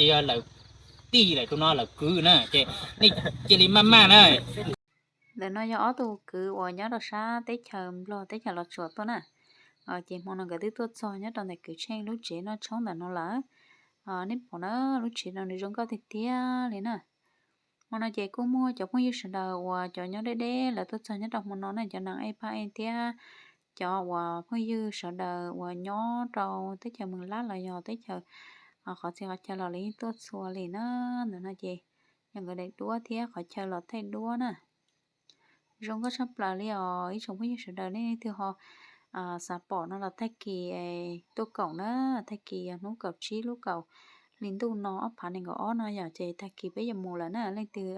Ces yog lawv tij lawm, tus no lawv kwv na, ces nej cia li maj maj na. Ntawm no yog ob tug kwv uas nyob rau sab teb chaws Nplog teb chaws Los Tsuas tuaj na. Ces hmo no nkawd twb tuaj txog nyob rau ntawm kwv Tsheej lub tsev noj tshoob ntawm no lawm. Nej pom na, lub tsev no nws zoo nkauj tiag tiag li na. Hmo no ces kuj muaj cov phooj ywg sawv daws uas cov nyob deb deb lawv tuaj txog nyob rau hmo no na, cov nas ej phaj ej thiab cov uas phooj ywg sawv daws uas nyob rau teb chaws Moos Lab los yog teb chaws qhov txhia qhov chaw los lawv yeej tuaj txhua li na. Ntawm no ces yog nkawd daim duab thiab qhov chaw los thaij duab na. Zoo nkauj tshaj plaws li os ib tsoom phooj ywg sawv daws, nej leej twg ho xav pom no los tag kis tuaj koom na, tag kis yog hnub kaum tsib lub kaum hli ntuj no ob phav nees nkaum ob no yom, ces tag kis peb yuav mus lawm na. Leej twg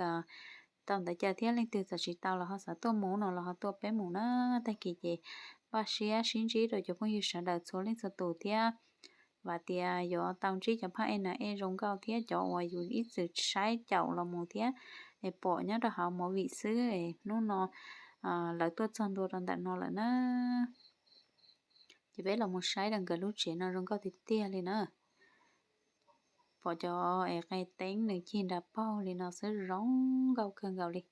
tau ntawd caw thiab leej twg txawm tsis tau los ho xav tuaj mus no los ho tuaj peb mus na. Tag kis ces npaj siab sib ntsib rau cov phooj ywg sawv daws txhua leej txhua tus thiab vam tias yuav tau ntsib cov phaj ej nas ej zoo nkauj thiab cov uas yus ib txwm saib caum los mus thiab es pom nyob rau hauv movie xwb es hnub no lawv tuaj txog ntua rau ntawm no lawm na. Ces peb los mus saib rau nkawd lub tsev no zoo nkauj tiag tiag li na. Pom cov es qe teeb nws cig nram paug li no xwb zoo nkauj kawg nkaus li.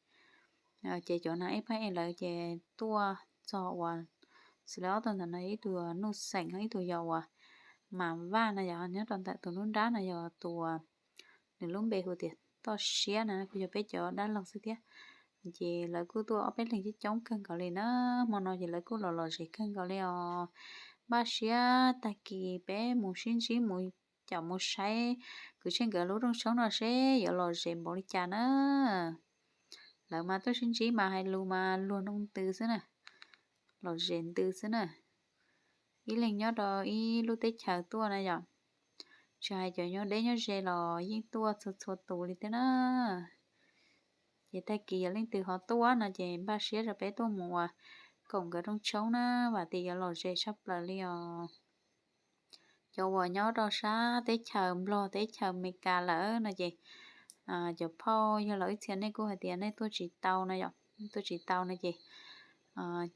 Ces cov nas ej phaj ej lawv ces tuaj txog uas xws li ob tug ntawm no yog ib tug Nuj Xeem, ib tug yog uas Mas Vaj no yog nyob rau ntawm tus nruab nrab no yog tus uas nws lub npe hu tias Toj Siab na, kuj yog peb cov dab laug xwb thiab. Ces lawv kuj tuaj ob peb leeg coob coob kawg nkaus li na. Hmo no ces lawv kuj los lom zem kawg nkaus li os. Npaj siab tag kis peb mus sib ntsib mus caum mus saib kwv Tsheej nkawd lub rooj tshoob no seb yuav lom zem npaum li cas na. Lawv mas tuaj sib ntsib mas hais lus mas luag ntoo ntws xwb na, lom zem ntws xwb na. Ib leeg nyob rau ib lub teb chaws tuaj na yom, tsis hais cov nyob deb nyob ze los yeej tuaj txhua txhua tus li thiab na. Ces tag kis yog leej twg ho tuaj no ces npaj siab rau peb tuaj mus uas koom nkawd rooj tshoob na, vam tias yuav lom zem tshaj plaws li os. Cov uas nyob rau sab teb chaws Nplog teb chaws Amelikas lawm no ces cov phauj yog los ib txhia nej kuj hais tias nej tuaj tsis tau no yom, tuaj tsis tau no ces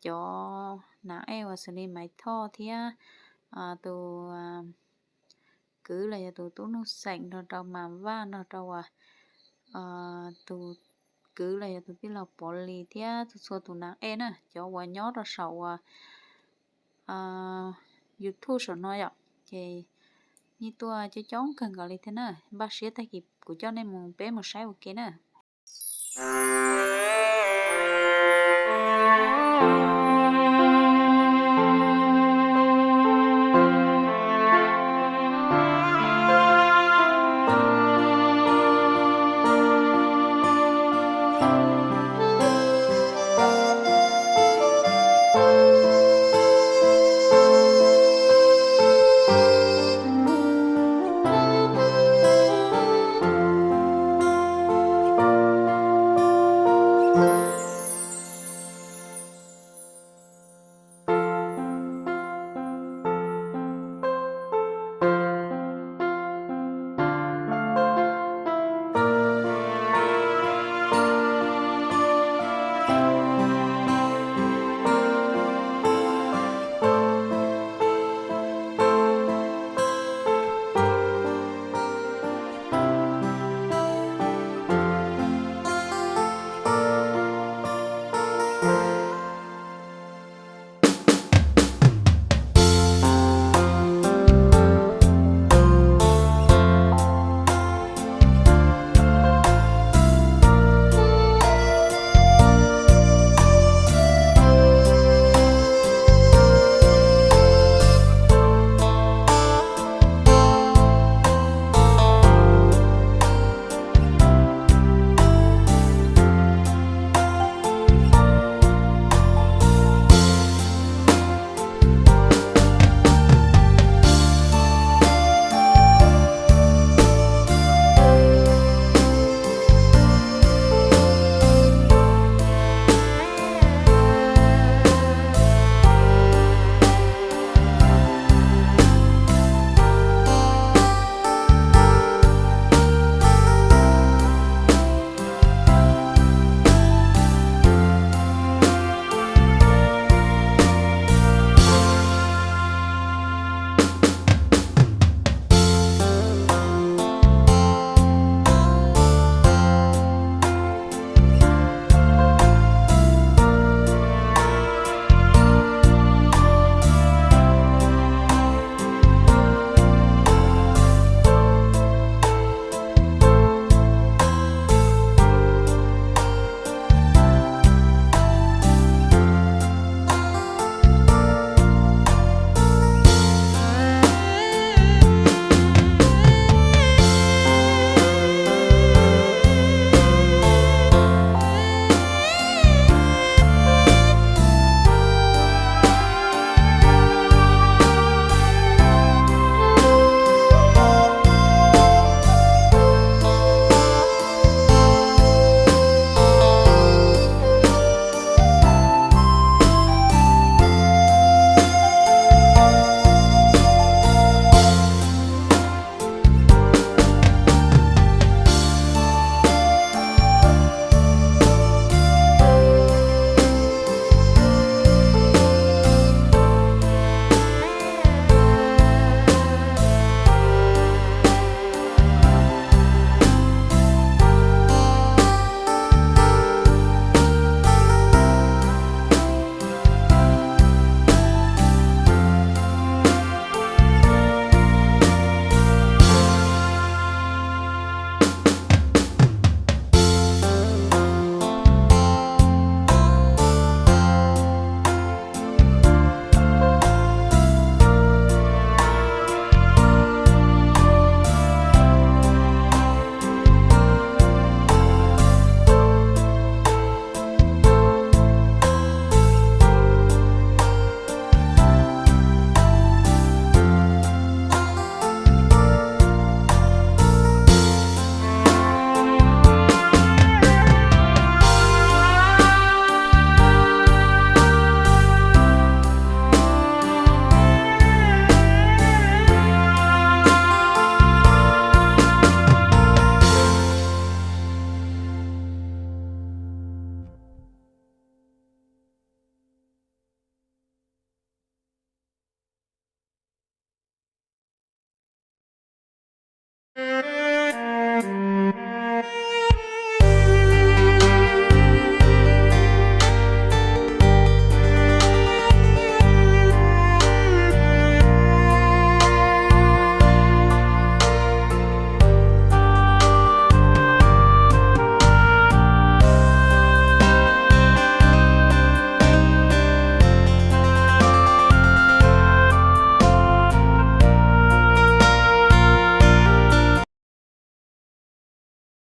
cov nas ej uas xws li Maiv Thoj thiab tus kwv los yog tus tub Nuj Xeem nrog rau Mas Vaj nrog rau uas tus kwv los yog tus tij laug Pov Lis thiab txhua txhua tus nas ej na, cov uas nyob rau saum uas YouTube saum no yom, ces yeej tuaj coob coob kawg nkaus li thiab na. Npaj siab tag kis kuv coj nej mus peb mus saib ua ke na.